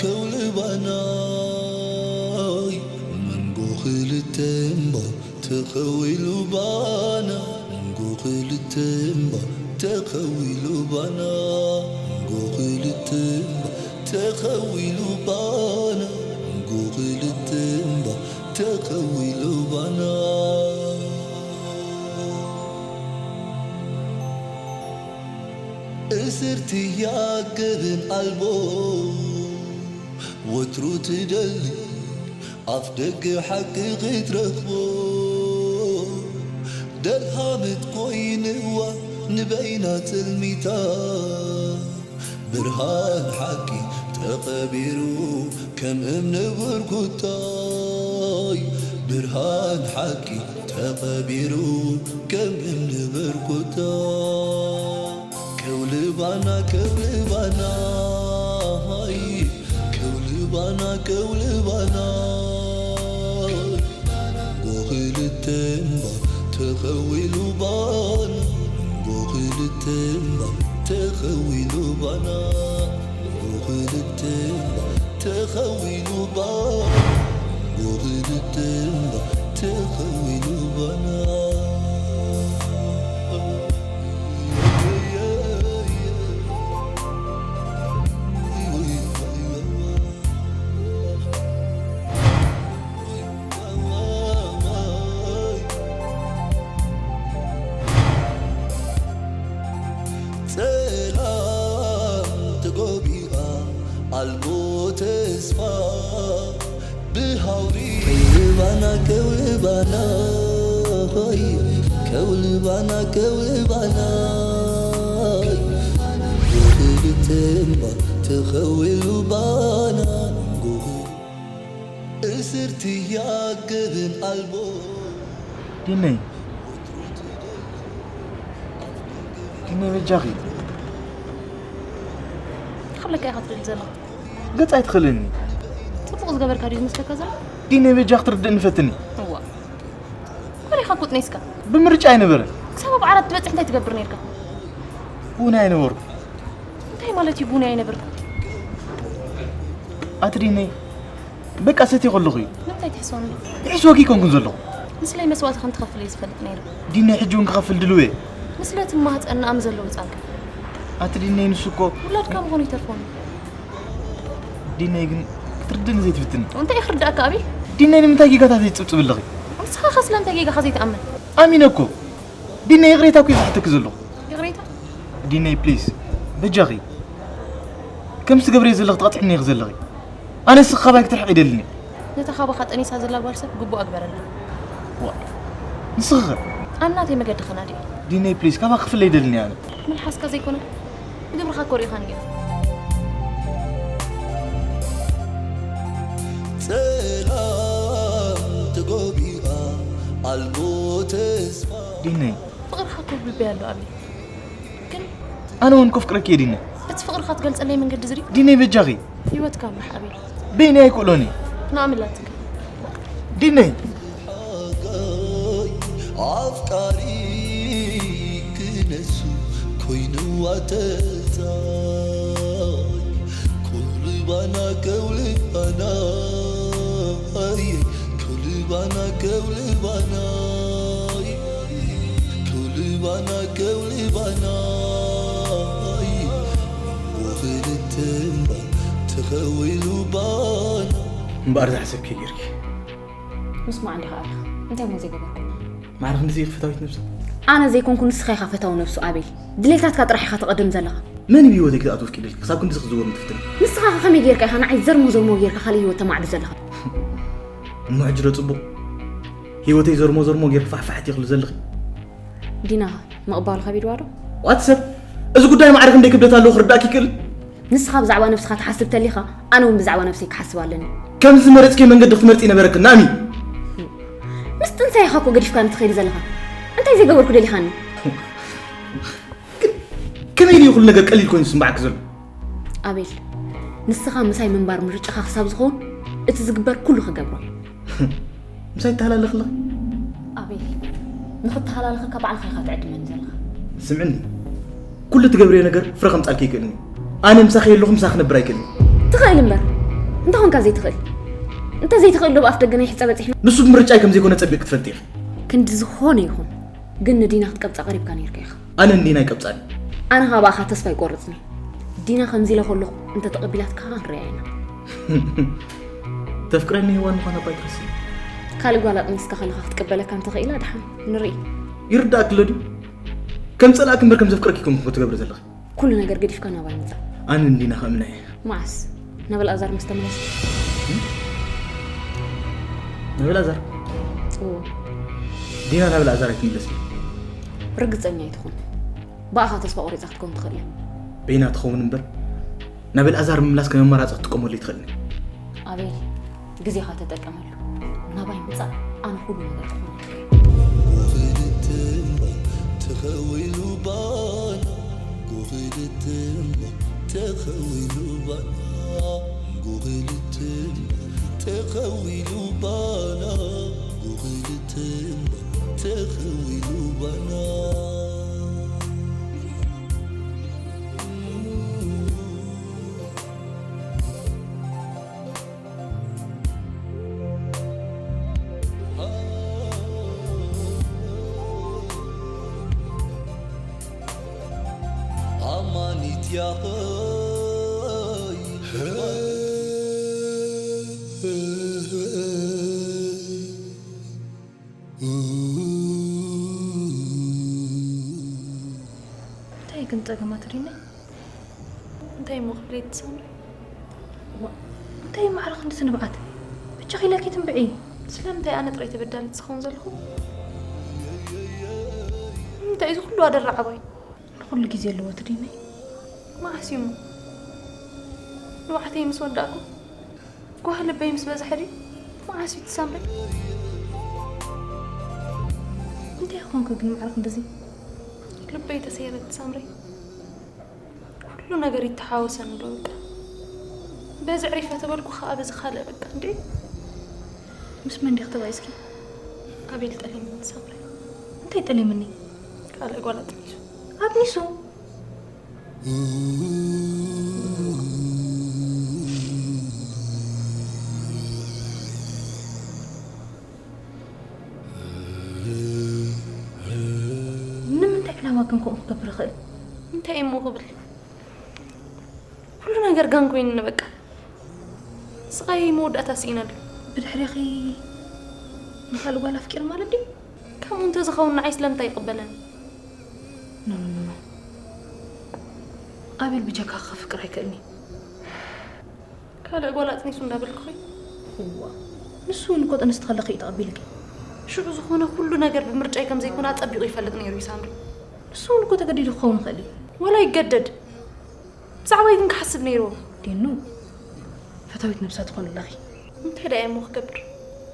ከውሊ ባናይ መንጎ ክልተ እምባ ተኸዊሉ ባና መንጎ ክልተ እምባ ተኸዊሉ ባና መንጎ ክልተ እምባ ተኸዊሉ ባና መንጎ ክልተ እምባ ተኸዊሉ ባና እስርቲ ያገብን ኣልቦ ወትሩ ትደሊ ኣፍ ደገ ሓቂ ክትረኽቦ ደልሃመት ኮይንዋ ንበይና ጽልሚታ ብርሃን ሓቂ ተቐቢሩ ከም እምኒ ብርኩታይ ብርሃን ሓቂ ተቐቢሩ ከም እምኒ ብርኩታይ ከውልባና ከውልባና ከውልባና ከውልባና ጎኽልተ እምባ ተኸዊሉ ባና ጎኽልተ እምባ ተኸዊሉ ባና ጎኽልተ እምባ ተኸዊሉ ባና ጎኽልተ እምባ ተኸዊሉ ባና ጸላም ተጎቢኣ ኣልቦ ተስፋ ብሃውሪ ከውልባና ከውልባና ሆይ ከውልባና ከውልባና ብክልተ እምባ ተኸዊሉ ባና ንጎ እስርቲ ያገብን ኣልቦ ዲነይ ዲነይ በጃኺ ክብለካ ኢኻ ትደሊ ዘለኻ ገጽ ኣይትኽእልኒ ጽቡቕ ዝገበርካ ድዩ ዝመስለካ ዘሎ ዲነይ በጃ ክትርድእኒ ፈትኒ እዋ ኮሪኻ ኩጥኔስካ ብምርጫ ኣይነበረ ክሳብ ኣብ ዓራት ትበጽሕ እንታይ ትገብር ነርካ እውን ኣይነበርኩ እንታይ ማለት እዩ ቡን ኣይነበርካ ኣቲ ዲነይ በቃ ሰትየ ከለኹ እዩ ንምንታይ ትሕስወኒ ይሕስወኪ ይኮንኩን ዘለኹ ንስለይ መስዋእቲ ከም ትኸፍል እየ ዝፈልጥ ነይረ ዲነይ ሕጂ እውን ክኸፍል ድልው እየ ንስለ እቲ ማህፀን ንኣም ዘለዎ ፃንካ ኣቲ ዲነይ ንሱ እኮ ውላድካ ምዃኑ ይተርፎኒ ዲነይ ግን ክትርድእኒ ዘይትፍትኒ እንታይ ክርዳእካ ኣቢ ዲነይ ንምንታይ ጌጋታት ዘይትፅብፅብ ኣለኺ ንስኻ ከ ስለምንታይ ጌጋኻ ዘይትኣምን ኣሚነ እኮ ዲነይ ይቕሬታ እኮ ዝሓተኪ ዘለኹ ይቕሬታ ዲነይ ፕሊስ በጃኺ ከምዚ ትገብርዮ ዘለኺ ትቐፅዕኒ ኢኺ ዘለኺ ኣነ ንስኺ ካባይ ክትርሕቕ ይደልን እየ ነታ ካባኻ ጠኒሳ ዘላ ጓል ሰብ ግቡኣ ግበረላ ንስኺ ኸ ኣብ ናተይ መገዲ ኸናዲ ዲነይ ፕሊስ ካባኺ ክፍለ ይደልን እየ ኣነ መልሓስካ ዘይኮነ ብግብርኻ ኮሪእኻኒ ጌራ ጸላም ተጎቢኣ ኣልቦ ተስፋ ዲነይ ፍቕርኻ ኮብልበይ ኣሎ ኣቢ ግን ኣነ እውን ከፍቅረኪ እየ ዲነ እቲ ፍቕርኻ ትገልጸለይ መንገዲ ዝርኢ ዲነይ በጃኺ ህይወትካ ምራሕ ኣቤል በይነይ ኣይክእሎን እየ ንኣምላትካ ዲነይ ኣፍቃሪ ክነሱ ኮይንዋ ተጻይ ከውልባና ከውልባና ከውልባና ከውልባና ከውልባና ከውልባና ክልተ እምባ ተኸዊሉ ባና እምበኣር ዝሓሰብኪ ጌርኪ ምስማዕ እንዲኻ ኣለኻ እንታይ እሞ ዘይገበርኩ ማዕረ ክንድዚ ኢኺ ፈታዊት ነብሲ ኣነ ዘይኮንኩ ንስኻ ኢኻ ፈታዊ ነብሱ ኣቤል ድሌታትካ ጥራሕ ኢኻ ተቐድም ዘለኻ መን እዩ ብህይወተይ ክትኣትዎ ፍቂደልኪ ክሳብ ክንድዚ ክዝወር ምትፍትን ንስኻ ከ ከመይ ጌርካ ኢኻ ንዓይ ዘርሞ ዘርሞ ጌርካ ካልእ ህይወት ተማዕዱ ዘለኻ እሞ ሕጂ ዶ ጽቡቕ ህይወተይ ዘርሞ ዘርሞ ጌርኪ ፋሕፋሕት ኢኽሉ ዘለኺ ዲናኻ ምቕባሉ ከቢድዋ ዶ ዋት ሰብ እዚ ጉዳይ ማዕረ ክንደይ ክብደት ኣለዎ ክርዳእኪ ይክእል ንስኻ ብዛዕባ ነብስኻ ትሓስብ ተሊኻ ኣነ እውን ብዛዕባ ነብሰይ ክሓስብ ኣለኒ ከምዚ ዝመረፅኪ መንገዲ ክትመርፂ ነበረክን ናሚ ምስ ጥንሳይ ኢኻ እኮ ገዲፍካኒ ትኸይድ ዘለኻ እንታይ ዘይገበርኩ ደሊኻኒ ከመይ ኢሉ ኩሉ ነገር ቀሊል ኮይኑ ዝስምዓኪ ዘሎ ኣቤል ንስኻ ምሳይ ምንባር ምርጫኻ ክሳብ ዝኸውን እቲ ዝግበር ኩሉ ክገብሮ እዩ ምሳይ ትተሃላለኺ ኣለኺ ኣቤል ንኽተሃላለኸካ ባዕልኻ ኢኻ ትዕድመኒ ዘለኻ ስምዕኒ ኩሉ ትገብርዮ ነገር ፍረ ከምጻልኪ ይክእልኒ ኣነ ምሳኺ የለኹ ምሳኺ ክነብር ኣይክእልኒ ትኽእል እምበር እንተ ኾንካ ዘይትኽእል? እንተ ዘይትኽእል ዶ ብኣፍ ደገ ናይ ሕጸ በጺሕና? ንሱ ብምርጫይ ከም ዘይኮነ ጸቢቕ ክትፈልጥ ኢኺ። ክንዲ ዝኾነ ይኹን፣ ግን ንዲና ክትቀብጻ ቀሪብካ ነይርካ ኢኻ። ኣነ ንዲና ኣይቀብጻን። ኣነ ካብ ብኣኻ ተስፋ ኣይቆርጽን እየ። ዲና ከምዚ ኢለ ከለኹ እንተ ተቐቢላትካ ክንሪኣ ኢና። ተፍቅረኒ ሄዋን ምዃና እባ ኣይትረስዒ። ካልእ ጓል ኣጥኒስካ ከለኻ ክትቅበለካ እንተኽኢላ ደሓን ንርኢ። ይርዳእኪ ኣሎ ድዩ? ከም ጸላእኪ እምበር ከም ዘፍቅረኪ ኣይኮንኩን ክትገብሪ ዘለኺ። ኩሉ ነገር ገዲፍካ ናባይ ምጻእ። ኣነ ንዲና ከእምና እየ። መዓስ? ናብ ኣልኣዛር ምስ ተመለስካ? ናብ ኣልኣዛር? እዎ። ዲና ናብ ኣልኣዛር ኣይትምለስን። ርግጸኛ ኣይትኹን። ብኣኻ ተስፋ ቆሪጻ ክትከውን ትኽእል እያ። በይና ትኸውን እምበር፣ ናብ ኣልኣዛር ምምላስ ከም ኣማራጺ ክትጥቀመሉ ኣይትኽእልን። ኣቤል፣ ግዜኻ ተጠቀመሉ። ናባይ ምጻእ፣ ኣነ ኩሉ ነገር ክኾነልካ እየ። ጉኽልትምባ ተኸዊሉ ባና፣ ጉኽልትምባ ተኸዊሉ ባና፣ ጉኽልትምባ ተኸዊሉ ባና፣ ጉኽልትምባ ተኸዊሉ ባና። ኣማኒት ያኸይ እንታይ ግን ጸገማት ሪነ? እንታይ እሞ ክብለይ ትሰምሪ? ዋ፣ እንታይ ማዕረ ክንዲ ስንብዓት? ብቻ ኺለኪ ትንብዒ። ስለምንታይ ኣነ ጥራይ ተበዳሊት ዝኸውን ዘለኹ? እንታይ እዚ ኩሉ ኣደራዓባይ? ንኹሉ ግዜ ኣለዎ ትድይነይ። መዓስ እዩ እሞ? ንባዕተይ ምስ ወዳእኩ ጓህ ልበይ ምስ በዝሐ ድዩ? መዓስ እዩ ትሳምረይ? እንታይ ኾንኩ ግን ማዕረ ክንድዚ? ልበይ ተሰይረ ትሳምረይ። ኩሉ ነገር ይተሓወሰኒ ዶ በቃ። በዚ ዕሪፈ ተበልኩ ኸኣ በዚ ካልእ በቃ እንዴ። ምስ መን ዲኺ ተባኢስኪ? ኣቤል ጠሊምኒ ትሳምረይ። እንታይ ጠሊምኒ? ካልእ ጓል ኣጥኒሱ። ኣጥኒሱ? ንምንታይ ዕላማ ግን ከምኡ ክገብር ይኽእል? እንታይ እሞ ክብል? ኩሉ ነገር ጋን ኮይኑኒ በቃ። ስቓየይ መወዳእታ ስኢነሉ። ብድሕሬኺ ንኻልእ ጓል ኣፍቂሩ ማለት ድዩ? ከምኡ እንተዝኸውን ንዓይ ስለምንታይ ይቕበለኒ? ኖ፣ ኖ፣ ኖ፣ ኖ። ኣቤል ብጀካኺ ከፍቅር ኣይክእልን እዩ። ካልእ ጓል ኣጥኒሱ እንዳበልኩኺ? እዋ፣ ንሱ እውን እኮ ጥንስቲ ከለኺ እዩ ተቐቢልኪ። ሽዑ ዝኾነ ኩሉ ነገር ብምርጫይ ከም ዘይኮነ ኣጸቢቑ ይፈልጥ ነይሩ እዩ ሳምሪ። ንሱ እውን እኮ ተገዲዱ ክኸውን ይኽእል እዩ። ወላ ይገደድ። ብዛዕባይ ግን ክሓስብ ነይርዎ። ዲኑ፣ ፈታዊት ነብሳ ትኾኒ ኣለኺ። እንታይ ደኣ እየ እሞ ክገብር?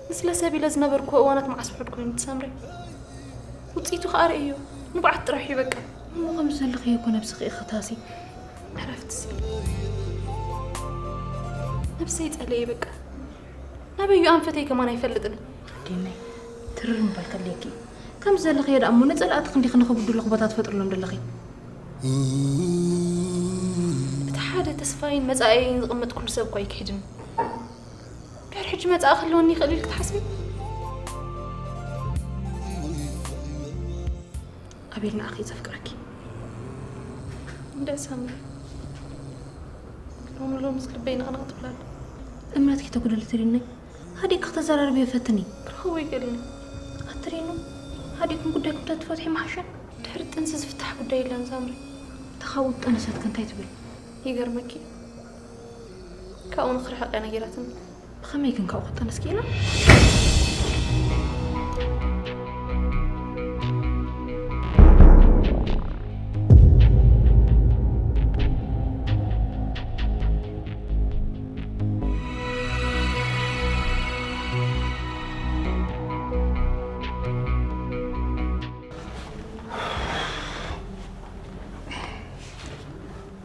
ንስለ ሰብ ኢለ ዝነበርኩዎ እዋናት መዓስ ውሑድ ኮይኑ ትሳምሪ። ውጽኢቱ ከኣ ርእዮ። ንብዓት ጥራሕ እዩ በቃ። እሞ ከምዚ ዘለኽዮ እኮ ነብስኺ ኢኺ ታሲ። ዕረፍቲ ስኢነ። ነብሰይ ጸለየ በቃ። ናበይ እዩ ኣንፈተይ ከማን ኣይፈልጥን። ዲነይ፣ ትርር ምባል ከድልየኪ እዩ። ከምዚ ዘለኽዮ ደኣ እሞ ንጸላእትኺ እንዲኺ ንኽብድሉኺ ቦታ ትፈጥርሎም ዘለኺ። እቲ ሓደ ተስፋይን መጻኢየይን ዝቕመጥኩሉ ሰብ እኳ ኣይክሕድን። ድሕሪ ሕጂ መጻኢ ክህልወኒ ይኽእል ኢልኪ ትሓስቢ? ኣቤል ንዓኺ እዩ ዘፍቅረኪ። እንደ ሳምሪ ሎሚ ሎምስ ልበይ ነቕነቕ ትብል ኣላ። እምነትኪ ተጉድሊ ትሪኒ። ሃዲእኪ ክተዘራርብዮ ፈትኒ። ክረኽቦ ኣይክእልን። ኣትሪኑ፣ ሃዲእኩም ጉዳይኩም ተትፈትሑ ይመሓሸ። ድሕሪ ጥንሲ ዝፍታሕ ጉዳይ የለን ሳምሪ። እታ ካብኡ ዝጠነሰት ከ እንታይ ትብል? ይገርመኪ፣ ካብኡ ንኽርሕቕ እያ ነጊራትኒ። ብኸመይ ግን ካብኡ ክትጠንስ ክኢላ?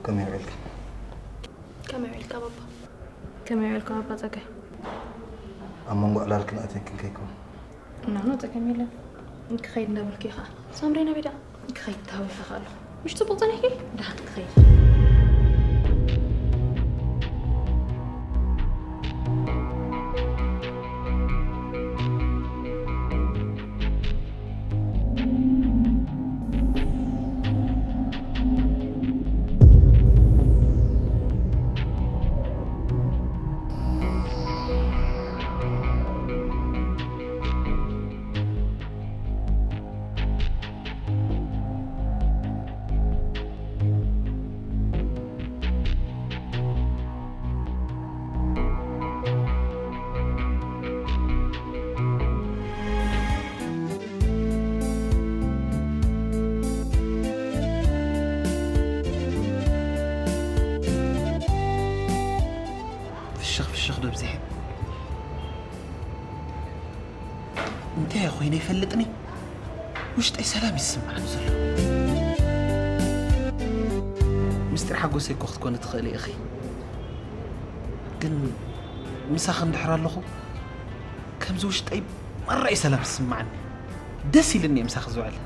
ከመይ ውዒልካ? ከመይ ውዒልካ ባባ? ከመይ ውዒልካ ባባ ጸጋይ? ኣብ መንጎ ዕላልክን ኣትየክን ከይከውን። ኖ፣ ኖ፣ ጸገም የለን። ክኸይድ እንዳበልኩ እየ ኸኣ። ሳምሪ ናበይ ደኣ? ክኸይድ ተሃዊኸ ኸኣ ኣለኹ። ምሽ ጽቡቕ ጸኒሕኪ? ደሓን ክኸይድ። እንታይ ኮይነ ይፈልጥኒ? ውሽጠይ ሰላም ይስምዓኒ ዘሎ። ምስጢር ሓጎሰይ እኮ ክትኮኒ ትኽእሊ ኢኺ። ግን ምሳኺ እንድሕር ኣለኹ፣ ከምዚ ውሽጠይ ማራ እዩ ሰላም ዝስምዓኒ። ደስ ኢልኒ እየ ምሳኺ ዝውዕል።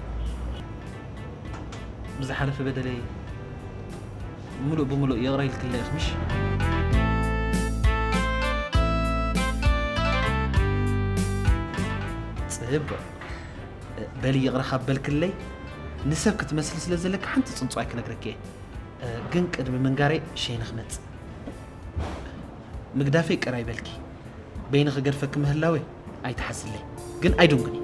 ብዝሓለፈ በደለይ ምሉእ ብምሉእ ይቕረ ኢልክለይ ኢኺ ምሽ? ጽቡቕ። በሊ ይቕረ ካብ በልክለይ፣ ንሰብ ክትመስሊ ስለ ዘለኪ ሓንቲ ጽንጹዋይ ክነግረኪ እየ። ግን ቅድሚ ምንጋረይ ሸይነ ክመጽእ። ምግዳፈይ ቅር ኣይበልኪ። በይኒ ክገድፈኪ ምህላወ ኣይትሓስለይ። ግን ኣይድንጉኒ።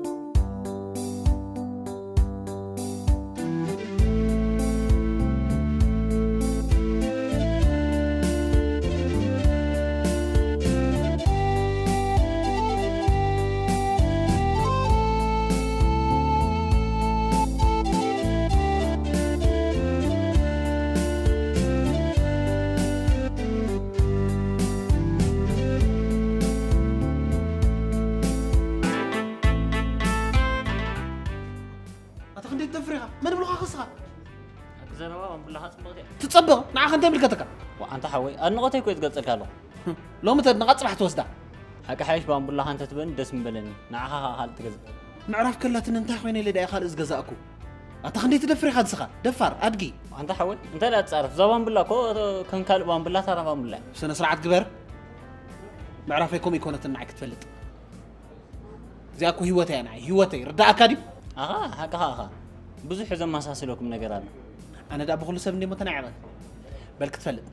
ኣታ ክንደይ ትደፍር ኢኻ? መን ብሉኻ ክስኻ? ሓቂ ዘረባ ባምቡላኻ ጽብቕቲ እያ። ትጸብቕ? ንዓኻ እንታይ ይምልከተካ? ዋ፣ ኣንታ ሓወይ፣ ኣድንቖተይ እኮ እየ ዝገልጸልካ ኣለኹ። ሎሚ ተድንቓ ጽባሕ ትወስዳ። ሓቂ ሓይሽ ባምቡላኻ እንተ ትበኒ ደስ ምበለኒ። ንዓኻ ኸኣ ካልእ ትገዝእ። ምዕራፍ ከላትኒ እንታይ ኮይነ ኢለ ደኣ ካልእ ዝገዛእኩ? ኣታ ክንደይ ትደፍር ኢኻ ንስኻ? ደፋር፣ ኣድጊ። ኣንታ ሓወይ፣ እንታይ ደኣ ትጻረፍ? እዛ ባምቡላ እኮ ከም ካልእ ባምቡላ ተራ ባምቡላ እያ። ስነ ስርዓት ግበር። ምዕራፈይ ከምኡ ኣይኮነትን ንዓይ ክትፈልጥ። እዚኣ እኮ ህይወተይ እያ ንዓይ፣ ህይወተይ። ርዳኣካ ድዩ? ኣኻ፣ ሓቅኻ ኣኻ። ብዙሕ ዘመሳስለኩም ነገር ኣሎ። ኣነ ደኣ ብኹሉ ሰብ እንደ ሞተና ይዕቐ። በል ክትፈልጥ።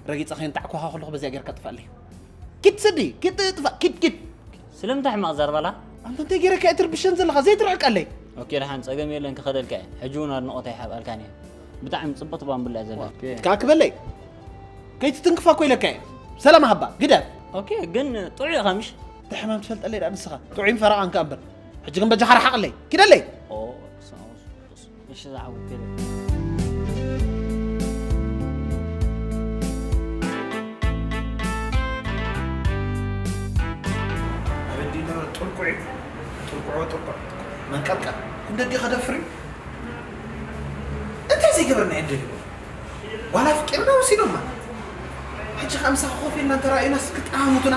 ረጊጸ ከየንጣዕኩኻ ከለኹ በዚኣ ጌርካ ጥፋኣለይ። ኪድ ስዲ፣ ኪድ ጥፋእ፣ ኪድ፣ ኪድ። ስለምንታይ ሕማቕ ዘረባላ? ኣንተ እንታይ ጌረካ እየ ትርብሸን ዘለኻ? ዘይትርሕቀለይ። ኦኬ፣ ደሓን ጸገም የለን፣ ክኸደልካ እየ። ሕጂ እውን ኣድንቖት ኣይሓብኣልካን እየ። ብጣዕሚ ጽብቕቲ ባምቡላ እያ ዘለካ። ኦኬ። ኢድካ ክበለይ። ከይትትንክፋ እኮ ኢለካ እየ። ሰላም ሃባ፣ ግደፍ። ኦኬ፣ ግን ጥዑይ ኢኻ ምሽ? እቲ ሕማም ትፈልጠለይ ደኣ ንስኻ። ጥዑይን ፈረቓን ከኣ እምበር። ሕጂ ግን በጃኻ ርሓቐለይ። ኪደለይ። ኦ፣ እሺ፣ ዝዓወት ከይደ። ኣበዲኖ ጥልቁዕ፣ ጥልቁዖ ጥልቁዕ፣ መንቀጥቀጥ። ክንደዲ ከደፍር እዩ? እንታይ ዘይገበርና እዩ ደልዩ? ዋላ ኣፍቂርና ወሲዶማ። ሕጂ ኸኣ ምሳኻ ኮፍ ኢልና እንተረኣዩናስ ክጠሃሙቱና?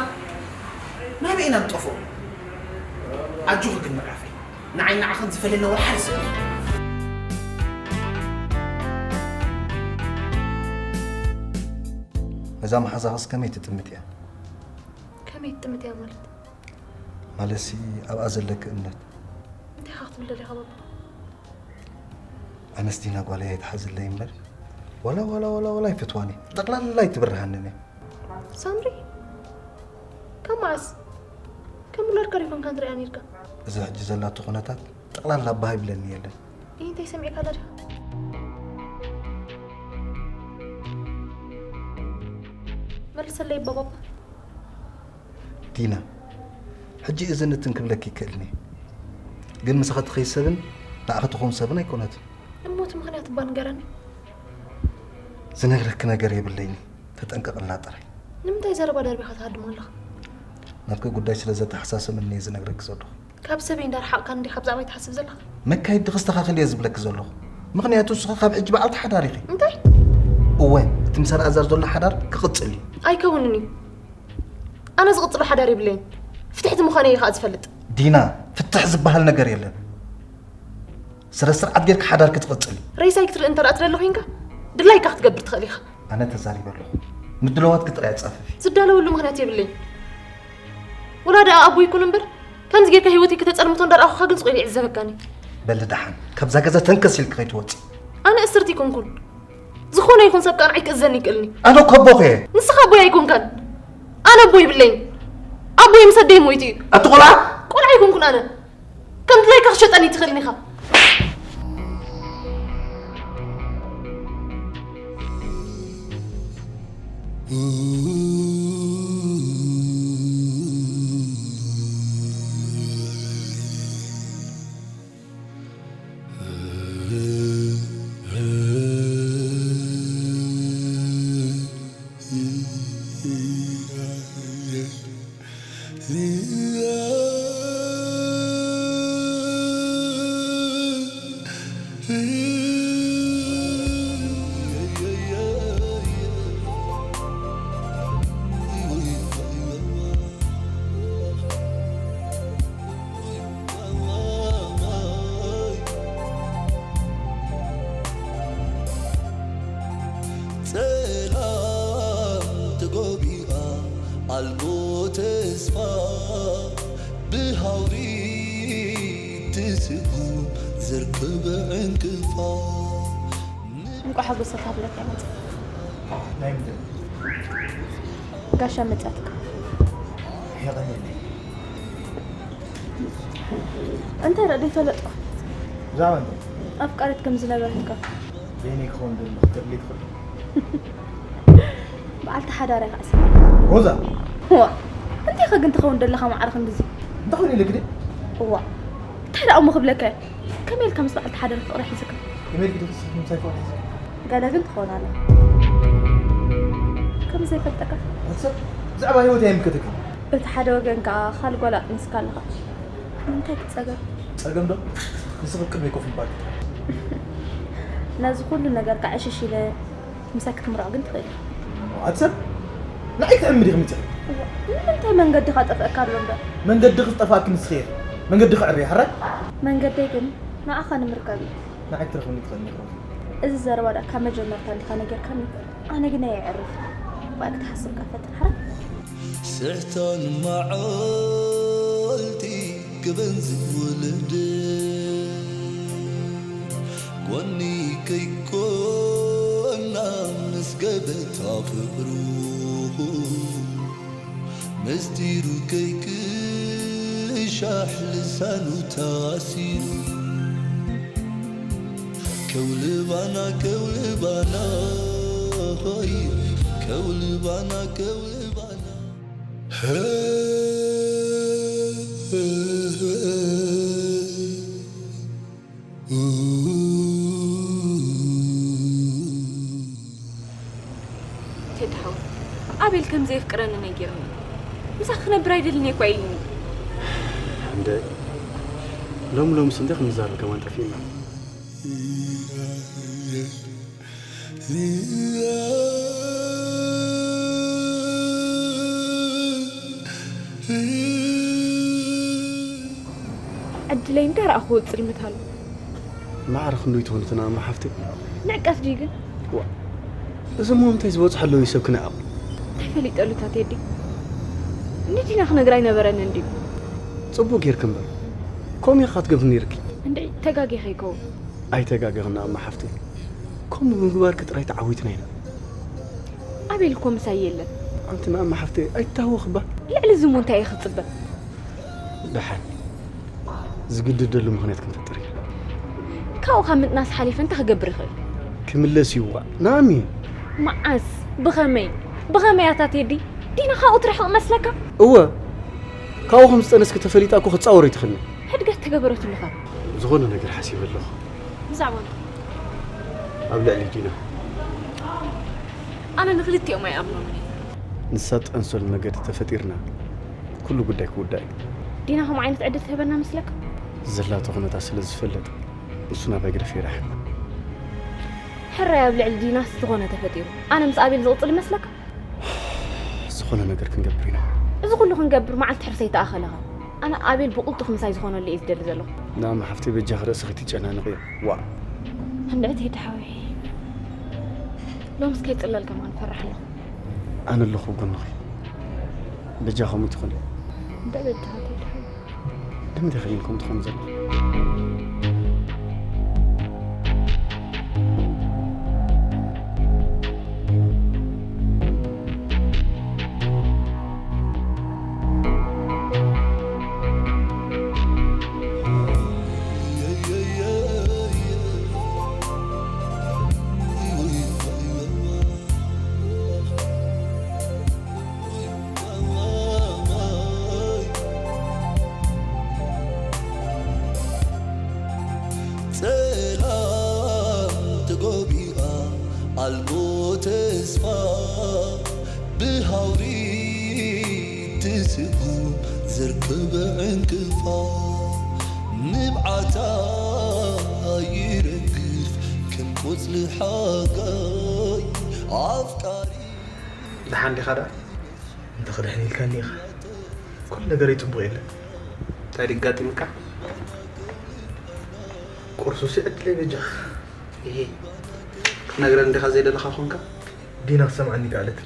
ናበይ ኢና ንጠፍኦ? ኣጆኺ ግን ምዕራፈይ፣ ንዓይ ንዓኽን ዝፈልየና ወላ ሓደ ሰብ የለን። ነዛ መሓዛኽስ ከመይ ትጥምት እያ? ከመይ ትጥምት እያ ማለት? ማለትሲ ኣብኣ ዘለኪ እምነት። እንታይ ኢኻ ክትብል ደሊኻ ባባ? ኣነስ ዲና ጓለይ ኣይትሓዝለይ እምበር፣ ዋላ፣ ዋላ፣ ዋላ፣ ዋላ ኣይፈትዋን እየ። ጠቕላላ ኣይትብርሃንን እየ። ሳምሪ፣ ካብ መዓስ? ከም ውላድካ ዶ ኣይኮንካን ትሪኣ ነይርካ? እዚ ሕጂ ዘላቶ ኩነታት ጠቕላላ ባህ ይብለኒ የለን። ይህ እንታይ ሰሚዕካ ኣላ ዲኻ? መልሰለይ ባባ። ዲና፣ ሕጂ እዝን እትን ክብለኪ ይክእልኒ፣ ግን ምሳኺ ትኸይድ ሰብን ንዓኺ ትኸውን ሰብን ኣይኮነትን። እሞ እቲ ምኽንያት እባ ንገረኒ። ዝነግረኪ ነገር የብለይን፣ ተጠንቀቕላ ጥራይ። ንምንታይ ዘረባ ደርቢኻ ትሃድሞ ኣለኻ? ናትኪ ጉዳይ ስለ ዘተሓሳስበኒ እየ ዝነግረኪ ዘለኹ። ካብ ሰበይ እንዳርሓቕካ እንዲኻ ብዛዕባይ ትሓስብ ዘለኻ? መካይዲ ክስተኻኽል እየ ዝብለኪ ዘለኹ። ምኽንያቱ ንስኺ ካብ ሕጂ በዓልቲ ሓዳር ኢኺ። እንታይ? እወ፣ እቲ ምስ ኣልኣዛር ዘሎ ሓዳር ክቕጽል እዩ። ኣይከውንን እዩ። ኣነ ዝቕጽሎ ሓዳር የብለይን። ፍትሕቲ ምዃነይ እየ ኸኣ ዝፈልጥ። ዲና፣ ፍትሕ ዝበሃል ነገር የለን። ስረ ስርዓት ጌርካ ሓዳር ክትቕጽል እዩ። ሬሳይ ክትርኢ እንተ ደኣ ትደሊ ኮይንካ፣ ድላይካ ክትገብር ትኽእል ኢኻ። ኣነ ተዛሪበ ኣለኹ። ምድላዋትኪ ጥራይ ኣጻፍፊ። ዝዳለወሉ ምኽንያት የብለይን። ወላ ደኣ ኣቦይ ይኩን እምበር፣ ከምዚ ጌርካ ህይወተይ ከተጸልምቶ እንዳረኣኹኻ ግን ስቕ ኢለ ይዕዘበካን እየ። በሊ ደሓን፣ ካብዛ ገዛ ተንከስ ኢልኪ ከይትወጺ። ኣነ እስርቲ ኣይኮንኩን። ዝኾነ ይኹን ሰብ ከኣ ንዓይ ክእዘኒ ይክእልኒ። ኣነ እኮ ኣቦኺ እየ። ንስኻ ኣቦይ ኣይኮንካን። ኣነ ኣቦ ይብለይን። ኣቦይ ምስ ኣደይ ሞይቱ እዩ። ኣቲ ቆልዓ? ቆልዓ ኣይኮንኩን ኣነ። ከም ድላይካ ክሸጠኒ ትኽእልኒ ኢኻ። ትጉ ዘርክበ ዕንቅፋት። እንቋዕ ሓጎሰካ ብለካ ይመጽእ። ናይ ምንድን? ጋሻ መጻትካ። የቐንየለይ። እንታይ ረኣ ዘይፈለጥኩ? ብዛዕባ እንታይ? ኣፍቃሪት ከም ዝነበረትካ። በይነይ ክኸውን ደሎ ክትርኢ ትኽእል። በዓልቲ ሓዳር ኢኻ እስኻ። ሮዛ! እዋ፣ እንታይ ኢኻ ግን ትኸውን ደለኻ ማዕረ ክንድዚ? እንታይ ኮይኑ ኢለ ግደ? እዋ፣ እንታይ ደኣ እሞ ክብለካ እየ? ከመይ ኢልካ ምስ በዓልቲ ሓዳር ፍቕሪ ሒዝካ? ከመይ ኢልኪ ደኣ ምስ ምንታይ ፍቕሪ ሒዝካ? ገለ ግን ትኸውን ኣለኻ። ከም ዘይፈልጠካ? ኣንተ ሰብ ብዛዕባ ህይወት ኣይምልከተካን። በቲ ሓደ ወገን ከኣ ካልእ ጓል ኣጥኒስካ ኣለኻ። ንምንታይ ትጸገም? ጸገም ዶ? ንስኺ ኣብ ቅድመይ ኮፍ ምባልኪ ጥራይ። ነዚ ኩሉ ነገርካ ዕሽሽ ኢለ ምሳኪ ክትምርዖ ግን ትኽእል ኢኻ። ኣቲ ሰብ፣ ንዓይ ክትዕምዲ ኢኺ መጺኺ? እዋ፣ ንምንታይ መንገድኻ ጠፍአካ ኣሎ እምበር? መንገድኺ ዝጠፍኣኪ ንስኺ ኢኺ። መንገድኺ ዕርይ፣ ሕራይ? መንገደይ ግን ንዓኻ ንምርካብ እዩ። ንዓይ ክትረኽብኒ ትኽእልኒ ኢኺ ሮዛ። እዚ ዘረባ ደኣ ካብ መጀመርታ እንዲኻ ነጊርካኒ? ኣነ ግን ኣየዕርፍ። ብኣይ ክትሓስብ ከፈትን፣ ሕራይ? ስሕታን መዓልቲ ክበን ዝወለደ፣ ጎኒ ከይኮና ምስ ገበታ ፍቕሩ፣ ምስጢሩ ከይቅሻሕ ልሳኑ ታሲሩ። ከውልባና፣ ከውልባና፣ ሆይ፣ ከውልባና፣ ከውልባና። ቴዲ ሓወይ፣ ኣቤል ከም ዘየፍቅረኒ ነጊርኒ። ምሳኺ ክነብር ኣይደልን እየ እኳ ኢሉኒ። እንደ ሎም ሎምስ እንደ ክንዛረብ ከማን ጠፊእና። ዕድለይ እንዳረኣኹዎ ዝጽልምት ኣሎ። ማዕረ ክንደይ ትኾን እቲ ናእማ ሓፍተይ? ንዕቀት ድዩ ግን? ዋ፣ እዚ እሞ እንታይ ዝበጽሖ ኣለዎ እዩ ሰብ ክነዕቕ? እንታይ ፈሊጠሉ እታ ቴዲ? ንዲና ክነግራ ኣይነበረንን ድዩ? ጽቡቕ ጌርኪ እምበር፣ ከምኡ ኢኻ ክትገብሪ ነይርኪ። እንድዒ፣ ተጋጊኺ ይከውን። ኣይተጋገኽን ናእማ ሓፍተይ። ከምኡ ብምግባርኪ ጥራይ ተዓዊትና ኢና። ኣቤል እኮ ምሳይ የለን። ኣንቲ ናእማ ሓፍተይ፣ ኣይትታወኺ እባ። ልዕሊ እዚ እሞ እንታይ እየ ክጽበ? ደሓን። ዝግድደሉ ምኽንያት ክንፈጥር ኢና። ካብኡ ካብ ምጥናስ ሓሊፈ እንታይ ክገብር ይኽእል? ክምለስ እዩ እዋእ። ናሚ! መዓስ? ብኸመይ? ብኸመይ ኣታ ቴዲ? ዲና ካብኡ ትርሕቕ መስለካ? እወ። ካብኡ ከም ዝጠነስኪ ተፈሊጣ እኮ ክትጻወሮ ኣይትኽእልን። ሕድገት ተገበረትሉ ኸ? ዝኾነ ነገር ሓሲበ ኣለኹ። ብዛዕባ እንታይ? ኣብ ልዕሊ ዲና። ኣነ ንኽልቲኦም ኣይኣምኖምን እየ። ንሳ ትጠንሰሉ መገዲ ተፈጢርና፣ ኩሉ ጉዳይ ክውዳእ እዩ። ዲና ከምኡ ዓይነት ዕድል ትህበና መስለካ? ዘላቶ ኩነታት ስለ ዝፈልጥ፣ ንሱ ናባይ ግደፍ ይርሓቕ። ሕራይ ኣብ ልዕሊ ዲናስ ዝኾነ ተፈጢሩ፣ ኣነ ምስ ኣቤል ዝቕጽል ይመስለካ? ዝኾነ ነገር ክንገብር ኢና። እዚ ኩሉ ክንገብር መዓልቲ ሕርሰይ ተኣኸለኻ። ኣነ ኣቤል ብቕልጡፍ ምሳይ ዝኾነሉ እየ ዝደሊ ዘለኹ። ናእማ ሓፍተይ በጃኺ ርእስኺ ትጨናነቕዮ። ዋእ። እንድዒ ቴዲ ሓወይ። ሎምስ ከይጽለል ከማን እፈርሕ ኣለኹ። ኣነ ኣለኹ ኣብ ጎንኺ። በጃ ከምኡ ትኹን። እንድዒ በጃኻ ቴዲ ሓወይ። ንምንታይ ኸ ኢልኩም ትኾኑ ዘለኹም? ጸላም ተጎቢኣ ኣልቦ ተስፋ ብሃውሪ ትስጉም ዘርክበ ዕንቅፋ ንብዓታ ይረግፍ ከም ቆጽሊ ሓጋይ ኣፍቃሪ። ደሓን ዲኻ ደኣ? እንተ ክድሕን ኢልካኒ ኢኻ። ኩሉ ነገረይ ጽቡቕ የለን። እንታይ ድጋጢምካ? ቁርሱሲ ዕድለይ በጃኻ። እሂ፣ ክትነግረኒ ዲኻ ዘይደለኻ ኾንካ? ዲና ክትሰምዓኒ ከኣለት።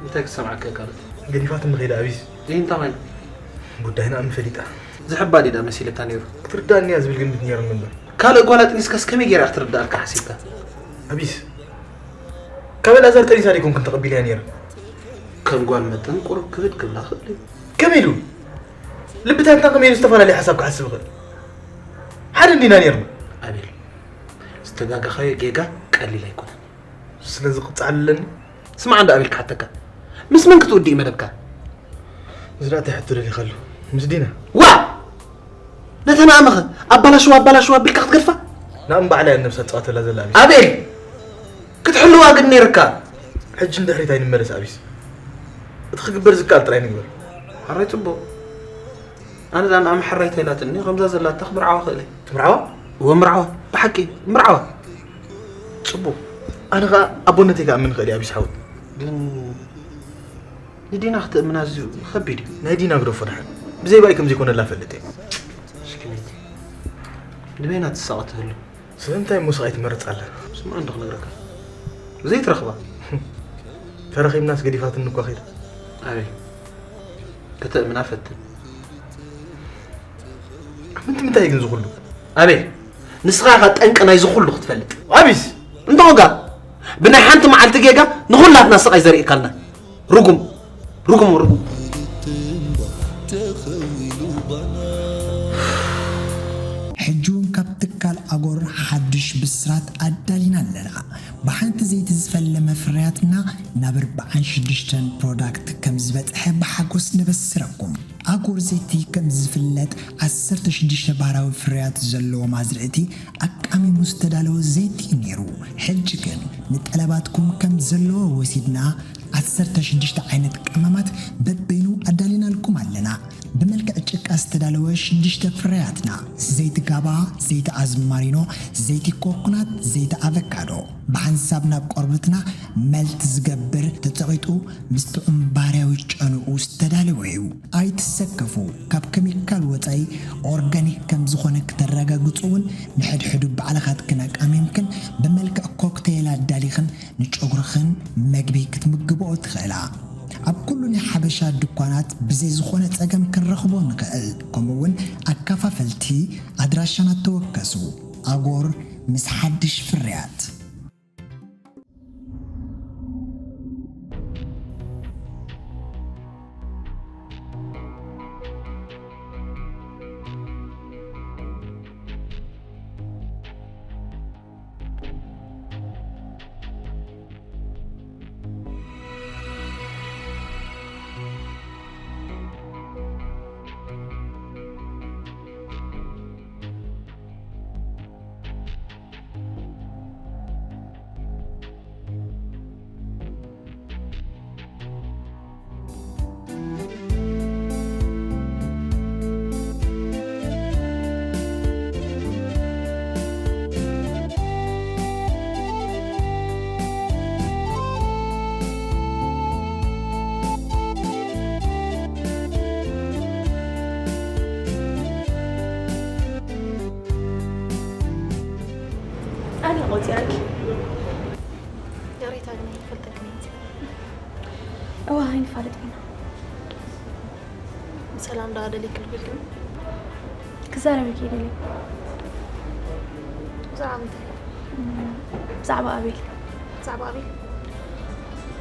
እንታይ ክትሰምዓካ ከኣለት? ገዲፋትኒ ከይዳ ኣቢስ። እሂ፣ እንታይ ኮይና? ጉዳይና እምፈሊጣ። ዝሕባ ዲዳ መሲለካ ነይሩ። ክትርዳእኒ እያ ዝብል ግምት ነይሩኒ እምበር። ካልእ ጓል ኣጥኒስካስ ከመይ ገይራ ክትርዳእካ ሓሲብካ? ኣቢስ፣ ካብ ኣልኣዛር ጠኒሳ ደይኮንኩን ተቐቢለያ ነይረ። ከም ጓል መጠን ቁሩብ ክብድ ክብላ ክእል እዩ። ከመይ ኢሉ? ልቢ ታንታ ከመይ ኢሉ ዝተፈላለየ ሓሳብ ክሓስብ ይኽእል? ሓደ እንዲና ነይርና። ኣቤል፣ ዝተጋጋኻዮ ጌጋ ቀሊል ኣይኮነን። ስለዚ ክጸዓል ኣለኒ? ስማዕ እንዳ ኣቤል ክሓተካ፣ ምስ መን ክትውድእ እዩ መደብካ? እዚ ደኣ እንታይ ሕቶ ደሊኻ ኣሎ? ምስ ዲና? ዋ! ነታ ንኣመኸ ኣባላሽዋ ኣባላሽዋ ኣቢልካ ክትገድፋ? ንኣም ባዕላ እያ ነብሳ ትጻወተላ ዘላ ኣቤል። ኣቤል! ክትሕልዋ ግን ነይርካ። ሕጂ ንድሕሪት ኣይንመለስ ኣቢስ። እቲ ክግበር ዝከኣል ጥራይ ንግበር። ሕራይ ጽቡቕ። ኣነ ደኣ ንኣም ሕራይ ተይላትኒ ከምዛ ዘላታ ክምርዓዋ ክእል እየ። ትምርዓዋ? እወ ምርዓዋ። ብሓቂ ምርዓዋ። ጽቡቕ። ኣነ ኸኣ ኣቦነተይ ክኣምን ይኽእል እየ ኣቢስ ሓወይ። ግን ንዲና ክትእምና ኣዝዩ ከቢድ እዩ። ናይ ዲና ግደፎ ደሓን። ብዘይ ባይ ከም ዘይኮነላ እፈልጥ እየ። ምስኪነይቲ። ንበይና ትሳቐ ትህሉ። ስለምንታይ እሞ ስቓይ ትመርጽ ኣላ? ስማዕ እንዶ ክነግረካ። ዘይትረኽባ። ተረኺብናስ ገዲፋትኒ እኳ ኸይዳ። ኣቤል። ከተእምና ፈትን። ምንቲ ምንታይ ግን ዝኹሉ? ኣቤል። ንስኻ ኢኻ ጠንቂ ናይ ዝኹሉ ክትፈልጥ። ኣቢስ! እንዶ ጋ። ብናይ ሓንቲ መዓልቲ ጌጋ ንኹላትና ስቓይ ዘርእካልና። ርጉም፣ ርጉም፣ ርጉም። ሕጂ እውን ካብ ትካል ኣጎር ሓድሽ ብስራት ኣዳሊና ኣለና። ብሓንቲ ዘይቲ ዝፈለመ ፍርያትና ናብ ኣርብዓን ሽዱሽተን ፕሮዳክት ከም ዝበጽሐ ብሓጎስ ነበስረኩም። ኣጎር ዘይቲ ከም ዝፍለጥ ዓሰርተ ሽዱሽተ ባህራዊ ፍርያት ዘለዎም ኣዝርእቲ ኣቃሚሙ ዝተዳለወ ዘይቲ እዩ ነይሩ። ሕጂ ግን ንጠለባትኩም ከም ዘለዎ ወሲድና ዓሰርተ ሽዱሽተ ዓይነት ቀመማት በበይኑ ኣዳሊናልኩም ኣለና። ብመልክዕ ጭቃ ዝተዳለወ ሽዱሽተ ፍርያትና፣ ዘይቲ ጋባ፣ ዘይቲ ኣዝማሪኖ፣ ዘይቲ ኮኮናት፣ ዘይቲ ኣቨካዶ፣ ብሓንሳብ ናብ ቆርበትና መልት ዝገብር ተጸቒጡ ምስ ጥዑም ባህርያዊ ጨንኡ ዝተዳለወ እዩ። ኣይትሰከፉ፣ ካብ ከሚካል ወጻኢ ኦርጋኒክ ከም ዝኾነ ክተረጋግጹ እውን ንሕድሕዱ ባዕልኻትክን ኣቃሚምክን ብመልክዕ ኮክቴል ኣዳሊኽን ንጨጉርኽን መግቢ ክትምግብኦ ትኽእላ። ኣብ ኩሉ ናይ ሓበሻ ድኳናት ብዘይ ዝኾነ ጸገም ክንረኽቦ ንኽእል። ከምኡ እውን ኣከፋፈልቲ ኣድራሻና ተወከሱ። ኣጎር ምስ ሓድሽ ፍርያት። ኣነ ቆፂረኪ። ይቕሬታ ግን ኣይንፈልጠክን ኢና። እዋ ኣይንፋለጥ ኢና። ብሰላም ዶ ኣደለይ ክልክልክን? ክዛረበኪ ይደሊ። ብዛዕባ ምንታይ? ብዛዕባ ኣቤል። ብዛዕባ ኣቤል?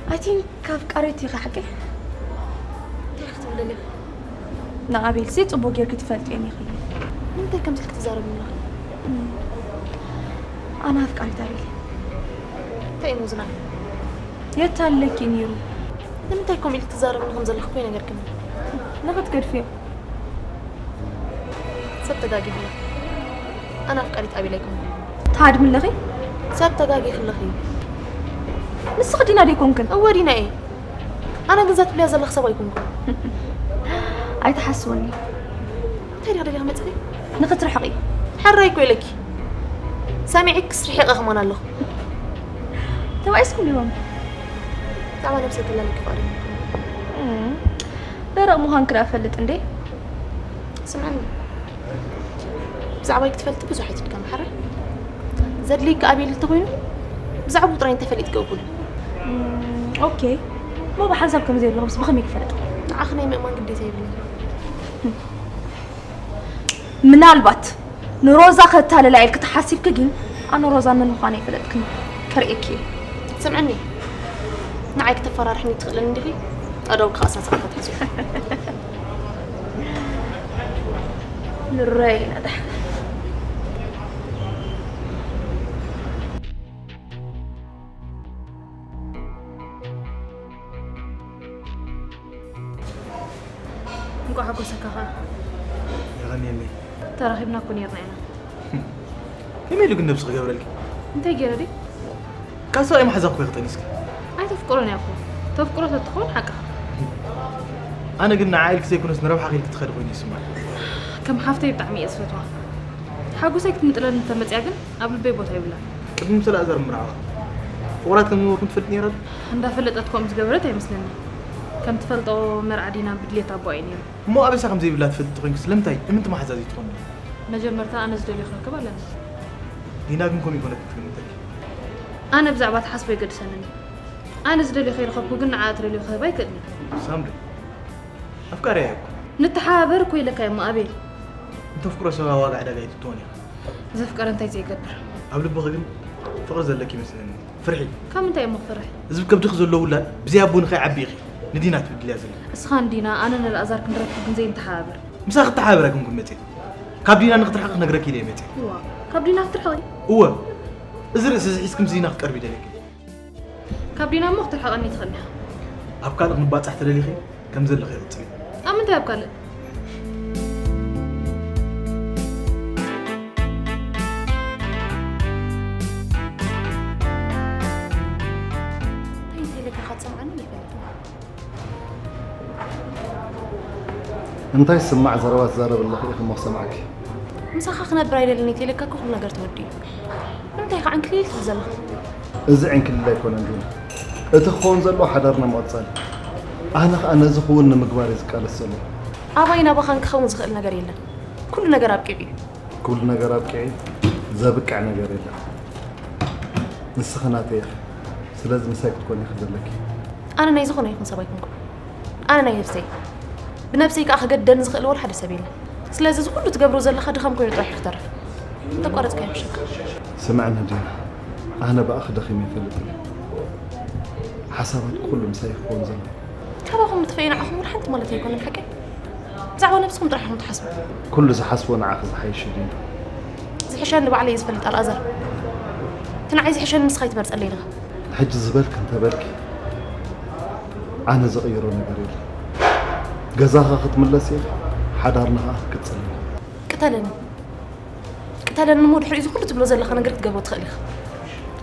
I think ኣፍቃሪት ኢኻ ሓቂ? እንታይ ክትብል ደሊኻ? ንኣቤል ሲ ጽቡቕ ጌርኪ ትፈልጥዮ ኢኺ። ንምንታይ ከምዚ ኢልኪ ትዛረቢ ኣለኺ? ኣነ ኣፍቃሪት ኣቤል። እንታይ እዩ ምዝና? የታለኪ ነይሩ? ንምንታይ ከምኡ ኢልኪ ትዛረብኒ ከም ዘለኺ እኮ ይነገርክኒ። ንኽትገድፍዮ። ሰብ ተጋጊኺ ኣለኺ። ኣነ ኣፍቃሪት ኣቤል ኣይኮንኩን። ትሃድሚ ኣለኺ? ሰብ ተጋጊኺ ኣለኺ። ንስኺ ዲና ደይኮንክን? እወ ዲና እየ። ኣነ ግን እዛ ትብልያ ዘለኺ ሰብ ኣይኮንኩን። ኣይትሓስውኒ። እንታይ ዲኺ ደሊኺ መፂኺ? ንኽትርሕቒ። ሕራይ እኮ ኢለኪ። ሰሚዐክስ ርሒቐ ከማን ኣለኹ። ተባኢስኩም ዲኹም? ብዛዕባ ነብሰይ ተላልኪ ፍቕሪ። እም፣ ደረቕ ምዃንኪ ደኣ እፈልጥ እንዴ? ስምዕኒ። ብዛዕባይ ክትፈልጢ ብዙሕ ኣይትድከሚ፣ ሓራይ? ዘድልየኪ ኣቤል እንተኾይኑ፣ ብዛዕባኡ ጥራይ እንተፈሊጥኪ እኹል እዩ። እም፣ ኦኬ። እሞ ብሓንሳብ ከም ዘየለኹምስ ብኸመይ ክፈልጥ? ንዓኺ ናይ ምእማን ግዴታ የብለይን። ምናልባት ንሮዛ ከተታልላ ኢልኪ ተሓሲብኪ፣ ግን ኣነ ሮዛ መን ምዃን ኣይፈለጥክን። ከርእየኪ እየ። ስምዕኒ፣ ንዓይ ክተፈራርሕኒ ትኽእልን እንዲኺ? ኣደው ክኣሳሳብ ክትሕዚ። ንረይ ነዳ። እንኳዕ ሓጎሰካ ኸዓ። የቐንየለይ። ተራኺብና እኮ ነይርና ኢና። ከመይ ኢሉ ግን ነብሲ ክገብረልኪ? እንታይ ገይረ ድዩ? ካብ ሰብኣይ መሓዛ እኮ ይኽጠን እስኪ። ኣይተፍቅሮን እያ እኮ። ተፍቅሮ ተትኸውን ሓቅኻ። ኣነ ግን ንዓ ኢልኪ ዘይኮነስ ንረብሓ ኢልኪ ትኸዲ ኮይኑ ይስማዕ። ከም ሓፍተይ ብጣዕሚ እየ ዝፈትዋ። ሓጎሰይ ክትምጥለኒ እንተመፅያ ግን ኣብ ልበይ ቦታ ይብላ። ቅድሚ ምስ ኣልኣዛር ምርዓዋ ፍቑራት ከም ዝነበርኩም ትፈልጥ ነይራ ዶ? እንዳፈለጠት ከምኡ ዝገበረት ኣይመስለኒ። ከም ትፈልጦ መርዓ ዲና ብድሌት ኣቦኣ እዩ ነይሩ። እሞ ኣበሳ ከም ዘይብላ ትፈልጥ ኮይንኪ ስለምንታይ እምንቲ መሓዛዚት ትኾኒ? መጀመርታ ኣነ ዝደልዮ ክረክብ ኣለኒ። ዲና ግን ከምኡ ይኮነት ትግምተኪ። ኣነ ብዛዕባ ትሓስቦ ይገድሰንን እዩ። ኣነ ዝደልዮ ከይረኸብኩ ግን ንዓ ትደልዮ ክህባ ይክእልኒ። ሳምሪ፣ ኣፍቃሪ እያ እኮ። ንተሓባበር እኮ ኢለካ እሞ ኣቤል። እንተፍቅሮ ሰብ ኣብ ዋጋ ዕዳጋ ኣይትትወን ኢኻ። ዘፍቀረ እንታይ ዘይገብር? ኣብ ልብኺ ግን ፍቕሪ ዘለኪ ይመስለኒ። ፍርሒ። ካብ ምንታይ እሞ ክፈርሕ? እዚ ከብድኺ ዘሎ ውላድ ብዘይ ኣቦ ንኸይዓቢ ኢኺ ንዲና ትብድልያ ዘለኺ። እስኻ ንዲና ኣነ ንኣልኣዛር ክንረክብ ግን ዘይንተሓባበር። ምሳኺ ክተሓባበር ኣይኮንኩን መፅየ። ካብ ዲና ንክትርሕቂ ክነግረኪ ኢለ እየ መፅየ። እዋ፣ ካብ ዲና ክትርሕቂ? እወ። እዚ ርእሲ እዚ ሒዝኪ ምስ ዲና ክትቀርቢ ይደልየኪ። ካብ ዲና እሞ ክትርሕቀኒ ትኽእሊ ኢኻ። ኣብ ካልእ ክንባፃሕ ተደሊኺ ከም ዘለኺ ይቕፅል እዩ። ኣብ ምንታይ ኣብ ካልእ? እንታይ እንታይ ኢለካ ክትሰምዓኒ ይፈልጥ። እንታይ ስማዕ ዘረባ ትዛረብ ኣለኺ ኢኺ እሞ ክሰምዓኪ። ምሳኻ ክነብር ኣይደልን እየ ኢለካ እኮ ኩሉ ነገር ተወዲኡ። ንምንታይ ኢኻ ዕንክሊል ትብል ዘለኻ? እዚ ዕንክሊል ኣይኮነን ዲና። እቲ ክኸውን ዘለዎ ሓዳርና ምቕጻል እዩ። ኣነ ኸኣ ነዚ ክውን ንምግባር እየ ዝቃለስ ዘለኹ። ኣባይን ኣባኻን ክኸውን ዝኽእል ነገር የለን። ኩሉ ነገር ኣብቂዑ እዩ። ኩሉ ነገር ኣብቂዑ ዘብቅዕ ነገር የለን። ንስኺ ናተይ ኢኺ። ስለዚ ምሳይ ክትኮኒ ኢኺ ዘለኪ። ኣነ ናይ ዝኾነ ይኹን ሰብ ኣይኮንኩን። ኣነ ናይ ነብሰይ። ብነብሰይ ከኣ ክገድደኒ ዝኽእል ወላ ሓደ ሰብ የለን። ስለዚ እዚ ኩሉ ትገብሮ ዘለኻ ድኻም ኮይኑ ጥራሕ እዩ ክተርፍ። እንተቋረጽካዮ ይሕሸካ። ስምዕኒ ዲና፣ ኣነ ብኣኺ ደኺመ ኣይፈልጥን እየ። ሓሳባትኪ ኩሉ ምሳይ ክኸውን ዘለዎ። ካባኹም ምጥፍኤ ንዓኹም እውን ሓንቲ ማለት ኣይኮነን ሓቀይ። ብዛዕባ ነብስኹም ጥራሕ ኢኹም ትሓስቡ። ኩሉ ዝሓስቦ ንዓኺ ዝሓይሽ እዩ ዲና። ዝሕሸኒ ባዕለይ እየ ዝፈልጥ ኣልኣዛር። እቲ ንዓይ ዝሕሸኒ ንስኻ ኣይትመርጸለይን ኢኻ። ሕጂ ዝበልኪ እንተበልኪ ኣነ ዝቕይሮ ነገር የለን። ገዛኻ ክትምለሲ ኢኺ፣ ሓዳርና ኸኣ ክቅጽል እዩ። ቅተለኒ። ቅተለኒ እሞ ድሕሪኡ እዚ ኩሉ ትብሎ ዘለኻ ነገር ክትገብሮ ትኽእል ኢኻ።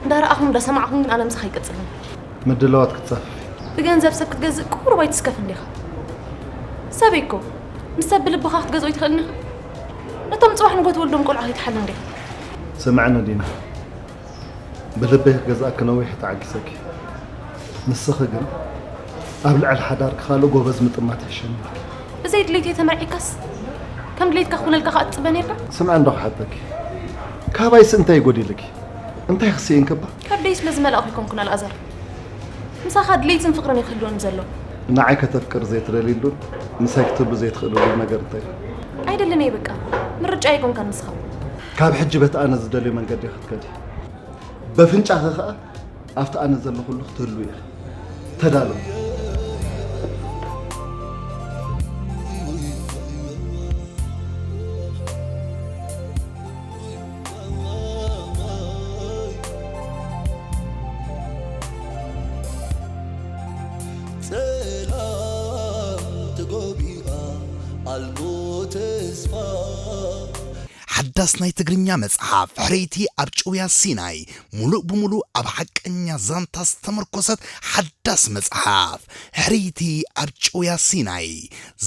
እንዳረኣኹን እንዳሰማዕኹን ግን ኣነ ምሳኻ ኣይቅጽልን። ምድላዋት ክትጸፍፊ። ብገንዘብ ሰብ ክትገዝእ ቁሩብ ኣይትስከፍን ዲኻ? ሰብ እኮ ምስ ሰብ ብልብኻ ክትገዝኦ ኣይትኽእልን ኢኻ። ነቶም ጽባሕ ንግሆ ትወልዶም ቆልዑ ከይትሓልን ዲኻ? ስምዕኒ ዲና፣ ብልበይ ክገዝኣኪ ነዊሕ ተዓጊሰኪ። ንስኺ ግን ኣብ ልዕሊ ሓዳርኪ ካልእ ጎበዝ ምጥማት ይሕሸኒ ኢልኪ። ብዘይ ድሌተይ ተመርዒካስ ከም ድሌትካ ክኹነልካ ከኣ ትጽበ ኔርካ? ስምዒ እንዶ ክሓተኪ፣ ካባይስ እንታይ ጎዲልኪ? እንታይ ክስኢንኪ እባ? ካብ ደይ ስለ ዝመላእኹ ኣይኮንኩን ኣልኣዛር። ምሳኻ ድሌትን ፍቕርን እዩ ክህልወኒ ዘሎ። ንዓይ ከተፍቅሪ ዘይትደልይሉን ምሳይ ክትህሉ ዘይትኽእልሉን ነገር እንታይ እዩ? ኣይደልን እየ በቃ። ምርጫ ኣይኮንካን ንስኻ። ካብ ሕጂ በቲ ኣነ ዝደልዮ መንገዲ ክትከዲ። በፍንጫኺ ኸኣ ኣብቲ ኣነ ዘለኹሉ ክትህሉ ኢኺ። ተዳሎ። ጸላም ተጎቢኣ ኣልሞ ተስፋ። ሓዳስ ናይ ትግርኛ መጽሓፍ ሕርይቲ ኣብ ጭውያ ሲናይ፣ ሙሉእ ብሙሉእ ኣብ ሓቀኛ ዛንታ ዝተመርኮሰት ሓዳስ መጽሓፍ ሕርይቲ ኣብ ጭውያ ሲናይ።